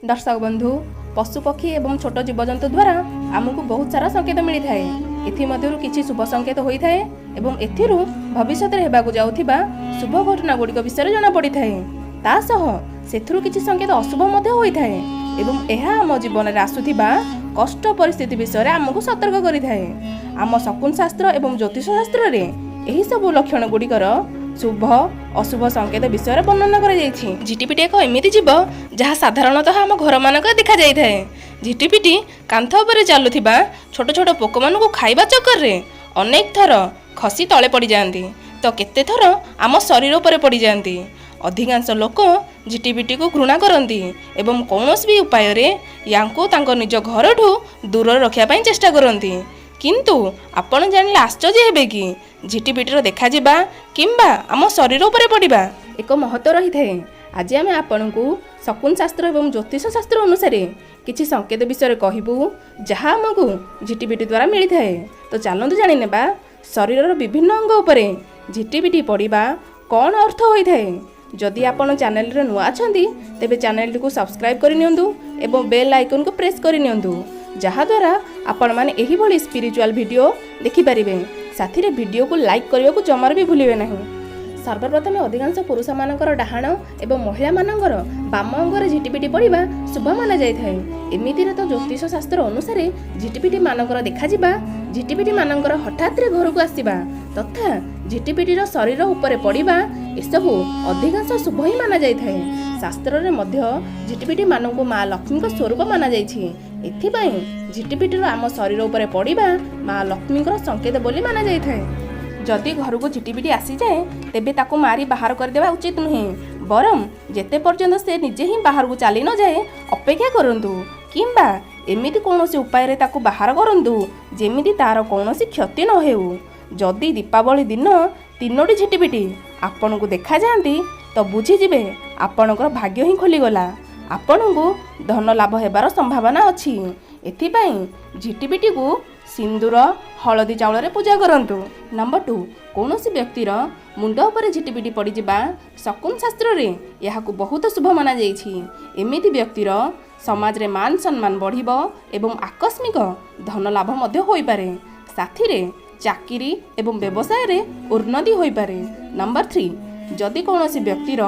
ଦର୍ଶକ ବନ୍ଧୁ, ପଶୁପକ୍ଷୀ ଏବଂ ଛୋଟ ଜୀବଜନ୍ତୁ ଦ୍ୱାରା ଆମକୁ ବହୁତ ସାରା ସଂକେତ ମିଳିଥାଏ। ଏଥିମଧ୍ୟରୁ କିଛି ଶୁଭ ସଂକେତ ହୋଇଥାଏ ଏବଂ ଏଥିରୁ ଭବିଷ୍ୟତରେ ହେବାକୁ ଯାଉଥିବା ଶୁଭ ଘଟଣା ଗୁଡ଼ିକ ବିଷୟରେ ଜଣାପଡ଼ିଥାଏ। ତା ସହ ସେଥିରୁ କିଛି ସଂକେତ ଅଶୁଭ ମଧ୍ୟ ହୋଇଥାଏ ଏବଂ ଏହା ଆମ ଜୀବନରେ ଆସୁଥିବା କଷ୍ଟ ପରିସ୍ଥିତି ବିଷୟରେ ଆମକୁ ସତର୍କ କରିଥାଏ। ଆମ ଶକୁନ ଶାସ୍ତ୍ର ଏବଂ ଜ୍ୟୋତିଷ ଶାସ୍ତ୍ରରେ ଏହିସବୁ ଲକ୍ଷଣ ଗୁଡ଼ିକର ଶୁଭ ଅଶୁଭ ସଂକେତ ବିଷୟରେ ବର୍ଣ୍ଣନା କରାଯାଇଛି। ଝିଟିପିଟି ଏକ ଏମିତି ଜୀବ, ଯାହା ସାଧାରଣତଃ ଆମ ଘରମାନଙ୍କରେ ଦେଖାଯାଇଥାଏ। ଝିଟିପିଟି କାନ୍ଥ ଉପରେ ଚାଲୁଥିବା ଛୋଟ ଛୋଟ ପୋକମାନଙ୍କୁ ଖାଇବା ଚକ୍କରରେ ଅନେକ ଥର ଖସି ତଳେ ପଡ଼ିଯାଆନ୍ତି ତ କେତେ ଥର ଆମ ଶରୀର ଉପରେ ପଡ଼ିଯାଆନ୍ତି। ଅଧିକାଂଶ ଲୋକ ଝିଟିପିଟିକୁ ଘୃଣା କରନ୍ତି ଏବଂ କୌଣସି ବି ଉପାୟରେ ୟାଙ୍କୁ ତାଙ୍କ ନିଜ ଘରଠୁ ଦୂରରେ ରଖିବା ପାଇଁ ଚେଷ୍ଟା କରନ୍ତି। କିନ୍ତୁ ଆପଣ ଜାଣିଲେ ଆଶ୍ଚର୍ଯ୍ୟ ହେବେ କି ଝିଟିପିଟିର ଦେଖାଯିବା କିମ୍ବା ଆମ ଶରୀର ଉପରେ ପଡ଼ିବା ଏକ ମହତ୍ତ୍ୱ ରହିଥାଏ। ଆଜି ଆମେ ଆପଣଙ୍କୁ ଶକୁନ ଶାସ୍ତ୍ର ଏବଂ ଜ୍ୟୋତିଷ ଶାସ୍ତ୍ର ଅନୁସାରେ କିଛି ସଂକେତ ବିଷୟରେ କହିବୁ, ଯାହା ଆମକୁ ଝିଟିପିଟି ଦ୍ୱାରା ମିଳିଥାଏ। ତ ଚାଲନ୍ତୁ ଜାଣିନେବା, ଶରୀରର ବିଭିନ୍ନ ଅଙ୍ଗ ଉପରେ ଝିଟିପିଟି ପଡ଼ିବା କ'ଣ ଅର୍ଥ ହୋଇଥାଏ। ଯଦି ଆପଣ ଚ୍ୟାନେଲରେ ନୂଆ ଅଛନ୍ତି, ତେବେ ଚ୍ୟାନେଲଟିକୁ ସବସ୍କ୍ରାଇବ୍ କରିନିଅନ୍ତୁ ଏବଂ ବେଲ୍ ଆଇକନ୍କୁ ପ୍ରେସ୍ କରିନିଅନ୍ତୁ, ଯାହାଦ୍ୱାରା ଆପଣମାନେ ଏହିଭଳି ସ୍ପିରିଚୁଆଲ୍ ଭିଡ଼ିଓ ଦେଖିପାରିବେ। ସାଥିରେ ଭିଡ଼ିଓକୁ ଲାଇକ୍ କରିବାକୁ ଜମାରୁ ବି ଭୁଲିବେ ନାହିଁ। ସର୍ବପ୍ରଥମେ ଅଧିକାଂଶ ପୁରୁଷମାନଙ୍କର ଡାହାଣ ଏବଂ ମହିଳାମାନଙ୍କର ବାମ ଅଙ୍ଗରେ ଝିଟିପିଟି ପଡ଼ିବା ଶୁଭ ମାନାଯାଇଥାଏ। ଏମିତିରେ ତ ଜ୍ୟୋତିଷ ଶାସ୍ତ୍ର ଅନୁସାରେ ଝିଟିପିଟି ମାନଙ୍କର ଦେଖାଯିବା, ଝିଟିପିଟି ମାନଙ୍କର ହଠାତ୍ରେ ଘରକୁ ଆସିବା ତଥା ଝିଟିପିଟିର ଶରୀର ଉପରେ ପଡ଼ିବା, ଏସବୁ ଅଧିକାଂଶ ଶୁଭ ହିଁ ମାନାଯାଇଥାଏ। ଶାସ୍ତ୍ରରେ ମଧ୍ୟ ଝିଟିପିଟି ମାନଙ୍କୁ ମା ଲକ୍ଷ୍ମୀଙ୍କ ସ୍ୱରୂପ ମାନାଯାଇଛି। ଏଥିପାଇଁ ଝିଟିପିଟିର ଆମ ଶରୀର ଉପରେ ପଡ଼ିବା ମା ଲକ୍ଷ୍ମୀଙ୍କର ସଂକେତ ବୋଲି ମାନାଯାଇଥାଏ। ଯଦି ଘରକୁ ଝିଟିପିଟି ଆସିଯାଏ, ତେବେ ତାକୁ ମାରି ବାହାର କରିଦେବା ଉଚିତ ନୁହେଁ, ବରଂ ଯେତେ ପର୍ଯ୍ୟନ୍ତ ସେ ନିଜେ ହିଁ ବାହାରକୁ ଚାଲି ନଯାଏ, ଅପେକ୍ଷା କରନ୍ତୁ କିମ୍ବା ଏମିତି କୌଣସି ଉପାୟରେ ତାକୁ ବାହାର କରନ୍ତୁ, ଯେମିତି ତାର କୌଣସି କ୍ଷତି ନ ହେଉ। ଯଦି ଦୀପାବଳି ଦିନ ତିନୋଟି ଝିଟିପିଟି ଆପଣଙ୍କୁ ଦେଖାଯାଆନ୍ତି, ତ ବୁଝିଯିବେ ଆପଣଙ୍କର ଭାଗ୍ୟ ହିଁ ଖୋଲିଗଲା, ଆପଣଙ୍କୁ ଧନ ଲାଭ ହେବାର ସମ୍ଭାବନା ଅଛି। ଏଥିପାଇଁ ଝିଟିପିଟିକୁ ସିନ୍ଦୁର, ହଳଦୀ ଚାଉଳରେ ପୂଜା କରନ୍ତୁ। ନମ୍ବର 2, କୌଣସି ବ୍ୟକ୍ତିର ମୁଣ୍ଡ ଉପରେ ଝିଟିପିଟି ପଡ଼ିଯିବା ଶକୁନ ଶାସ୍ତ୍ରରେ ଏହାକୁ ବହୁତ ଶୁଭ ମାନାଯାଇଛି। ଏମିତି ବ୍ୟକ୍ତିର ସମାଜରେ ମାନ ସମ୍ମାନ ବଢ଼ିବ ଏବଂ ଆକସ୍ମିକ ଧନ ଲାଭ ମଧ୍ୟ ହୋଇପାରେ। ସାଥିରେ ଚାକିରି ଏବଂ ବ୍ୟବସାୟରେ ଉନ୍ନତି ହୋଇପାରେ। ନମ୍ବର 3, ଯଦି କୌଣସି ବ୍ୟକ୍ତିର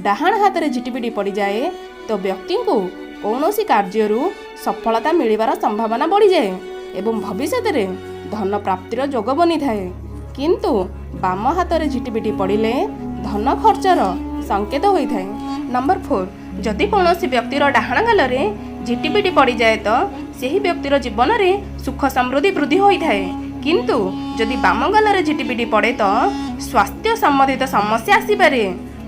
ଡାହାଣ ହାତରେ ଝିଟିପିଟି ପଡ଼ିଯାଏ, ତ ବ୍ୟକ୍ତିଙ୍କୁ କୌଣସି କାର୍ଯ୍ୟରୁ ସଫଳତା ମିଳିବାର ସମ୍ଭାବନା ବଢ଼ିଯାଏ ଏବଂ ଭବିଷ୍ୟତରେ ଧନ ପ୍ରାପ୍ତିର ଯୋଗ ବନିଥାଏ। କିନ୍ତୁ ବାମ ହାତରେ ଝିଟିପିଟି ପଡ଼ିଲେ ଧନ ଖର୍ଚ୍ଚର ସଂକେତ ହୋଇଥାଏ। ନମ୍ବର 4, ଯଦି କୌଣସି ବ୍ୟକ୍ତିର ଡାହାଣ ଗାଲରେ ଝିଟିପିଟି ପଡ଼ିଯାଏ, ତ ସେହି ବ୍ୟକ୍ତିର ଜୀବନରେ ସୁଖ ସମୃଦ୍ଧି ବୃଦ୍ଧି ହୋଇଥାଏ। କିନ୍ତୁ ଯଦି ବାମ ଗାଲରେ ଝିଟିପିଟି ପଡ଼େ, ତ ସ୍ୱାସ୍ଥ୍ୟ ସମ୍ବନ୍ଧିତ ସମସ୍ୟା ଆସିପାରେ।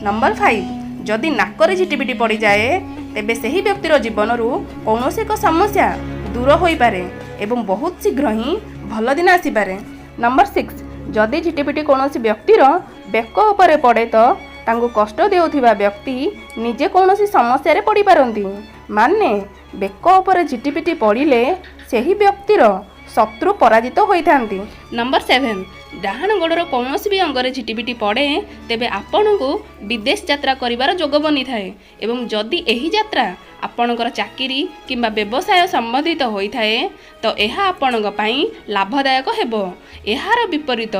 ନମ୍ବର 5, ଯଦି ନାକରେ ଝିଟିପିଟି ପଡ଼ିଯାଏ, ତେବେ ସେହି ବ୍ୟକ୍ତିର ଜୀବନରୁ କୌଣସି ଏକ ସମସ୍ୟା ଦୂର ହୋଇପାରେ ଏବଂ ବହୁତ ଶୀଘ୍ର ହିଁ ଭଲ ଦିନ ଆସିପାରେ। ନମ୍ବର 6, ଯଦି ଝିଟିପିଟି କୌଣସି ବ୍ୟକ୍ତିର ବେକ ଉପରେ ପଡ଼େ, ତ ତାଙ୍କୁ କଷ୍ଟ ଦେଉଥିବା ବ୍ୟକ୍ତି ନିଜେ କୌଣସି ସମସ୍ୟାରେ ପଡ଼ିପାରନ୍ତି। ମାନେ ବେକ ଉପରେ ଝିଟିପିଟି ପଡ଼ିଲେ ସେହି ବ୍ୟକ୍ତିର ଶତ୍ରୁ ପରାଜିତ ହୋଇଥାନ୍ତି। ନମ୍ବର 7, ଡାହାଣ ଗୋଡ଼ର କୌଣସି ବି ଅଙ୍ଗରେ ଝିଟିପିଟି ପଡ଼େ, ତେବେ ଆପଣଙ୍କୁ ବିଦେଶ ଯାତ୍ରା କରିବାର ଯୋଗ ବନିଥାଏ ଏବଂ ଯଦି ଏହି ଯାତ୍ରା ଆପଣଙ୍କର ଚାକିରି କିମ୍ବା ବ୍ୟବସାୟ ସମ୍ବନ୍ଧିତ ହୋଇଥାଏ, ତ ଏହା ଆପଣଙ୍କ ପାଇଁ ଲାଭଦାୟକ ହେବ। ଏହାର ବିପରୀତ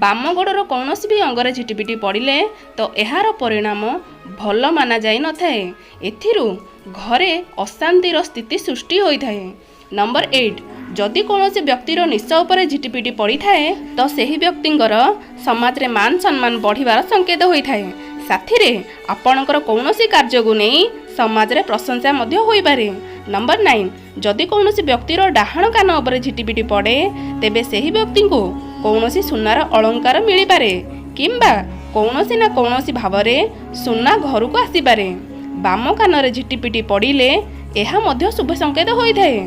ବାମ ଗୋଡ଼ର କୌଣସି ବି ଅଙ୍ଗରେ ଝିଟିପିଟି ପଡ଼ିଲେ, ତ ଏହାର ପରିଣାମ ଭଲ ମାନାଯାଇନଥାଏ। ଏଥିରୁ ଘରେ ଅଶାନ୍ତିର ସ୍ଥିତି ସୃଷ୍ଟି ହୋଇଥାଏ। ନମ୍ବର 8, ଯଦି କୌଣସି ବ୍ୟକ୍ତିର ନିଶ ଉପରେ ଝିଟିପିଟି ପଡ଼ିଥାଏ, ତ ସେହି ବ୍ୟକ୍ତିଙ୍କର ସମାଜରେ ମାନ ସମ୍ମାନ ବଢ଼ିବାର ସଂକେତ ହୋଇଥାଏ। ସାଥିରେ ଆପଣଙ୍କର କୌଣସି କାର୍ଯ୍ୟକୁ ନେଇ ସମାଜରେ ପ୍ରଶଂସା ମଧ୍ୟ ହୋଇପାରେ। ନମ୍ବର 9, ଯଦି କୌଣସି ବ୍ୟକ୍ତିର ଡାହାଣ କାନ ଉପରେ ଝିଟିପିଟି ପଡ଼େ, ତେବେ ସେହି ବ୍ୟକ୍ତିଙ୍କୁ କୌଣସି ସୁନାର ଅଳଙ୍କାର ମିଳିପାରେ କିମ୍ବା କୌଣସି ନା କୌଣସି ଭାବରେ ସୁନା ଘରକୁ ଆସିପାରେ। ବାମ କାନରେ ଝିଟିପିଟି ପଡ଼ିଲେ ଏହା ମଧ୍ୟ ଶୁଭ ସଂକେତ ହୋଇଥାଏ।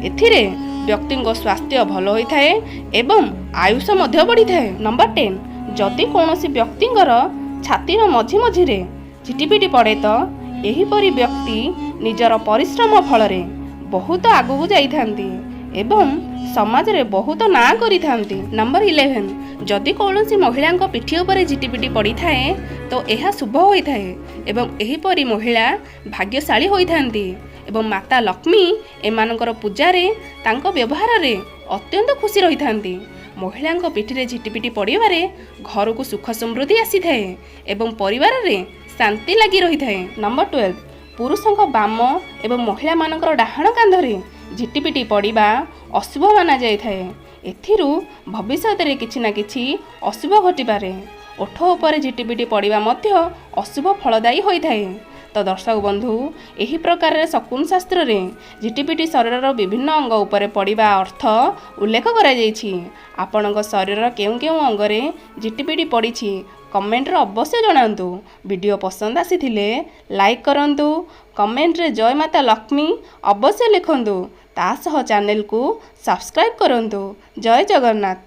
ଏଥିରେ ବ୍ୟକ୍ତିଙ୍କ ସ୍ୱାସ୍ଥ୍ୟ ଭଲ ହୋଇଥାଏ ଏବଂ ଆୟୁଷ ମଧ୍ୟ ବଢ଼ିଥାଏ। ନମ୍ବର 10, ଯଦି କୌଣସି ବ୍ୟକ୍ତିଙ୍କର ଛାତିର ମଝି ମଝିରେ ଝିଟିପିଟି ପଡ଼େ, ତ ଏହିପରି ବ୍ୟକ୍ତି ନିଜର ପରିଶ୍ରମ ଫଳରେ ବହୁତ ଆଗକୁ ଯାଇଥାନ୍ତି ଏବଂ ସମାଜରେ ବହୁତ ନାଁ କରିଥାନ୍ତି। ନମ୍ବର 11, ଯଦି କୌଣସି ମହିଳାଙ୍କ ପିଠି ଉପରେ ଝିଟିପିଟି ପଡ଼ିଥାଏ, ତ ଏହା ଶୁଭ ହୋଇଥାଏ ଏବଂ ଏହିପରି ମହିଳା ଭାଗ୍ୟଶାଳୀ ହୋଇଥାନ୍ତି ଏବଂ ଏବଂ ମାତା ଲକ୍ଷ୍ମୀ ଏମାନଙ୍କର ପୂଜାରେ, ତାଙ୍କ ବ୍ୟବହାରରେ ଅତ୍ୟନ୍ତ ଖୁସି ରହିଥାନ୍ତି। ମହିଳାଙ୍କ ପିଠିରେ ଝିଟିପିଟି ପଡ଼ିବାରେ ଘରକୁ ସୁଖ ସମୃଦ୍ଧି ଆସିଥାଏ ଏବଂ ପରିବାରରେ ଶାନ୍ତି ଲାଗି ରହିଥାଏ। ନମ୍ବର 12, ପୁରୁଷଙ୍କ ବାମ ଏବଂ ମହିଳାମାନଙ୍କର ଡାହାଣ କାନ୍ଧରେ ଝିଟିପିଟି ପଡ଼ିବା ଅଶୁଭ ମାନାଯାଇଥାଏ। ଏଥିରୁ ଭବିଷ୍ୟତରେ କିଛି ନା କିଛି ଅଶୁଭ ଘଟିପାରେ। ଓଠ ଉପରେ ଝିଟିପିଟି ପଡ଼ିବା ମଧ୍ୟ ଅଶୁଭ ଫଳଦାୟୀ ହୋଇଥାଏ। ତ ଦର୍ଶକ ବନ୍ଧୁ, ଏହି ପ୍ରକାରରେ ଶକୁନ ଶାସ୍ତ୍ରରେ ଝିଟିପିଟି ଶରୀରର ବିଭିନ୍ନ ଅଙ୍ଗ ଉପରେ ପଡ଼ିବା ଅର୍ଥ ଉଲ୍ଲେଖ କରାଯାଇଛି। ଆପଣଙ୍କ ଶରୀରର କେଉଁ କେଉଁ ଅଙ୍ଗରେ ଝିଟିପିଟି ପଡ଼ିଛି, କମେଣ୍ଟରେ ଅବଶ୍ୟ ଜଣାନ୍ତୁ। ଭିଡ଼ିଓ ପସନ୍ଦ ଆସିଥିଲେ ଲାଇକ୍ କରନ୍ତୁ, କମେଣ୍ଟରେ ଜୟ ମାତା ଲକ୍ଷ୍ମୀ ଅବଶ୍ୟ ଲେଖନ୍ତୁ, ତା ସହ ଚ୍ୟାନେଲକୁ ସବସ୍କ୍ରାଇବ୍ କରନ୍ତୁ। ଜୟ ଜଗନ୍ନାଥ।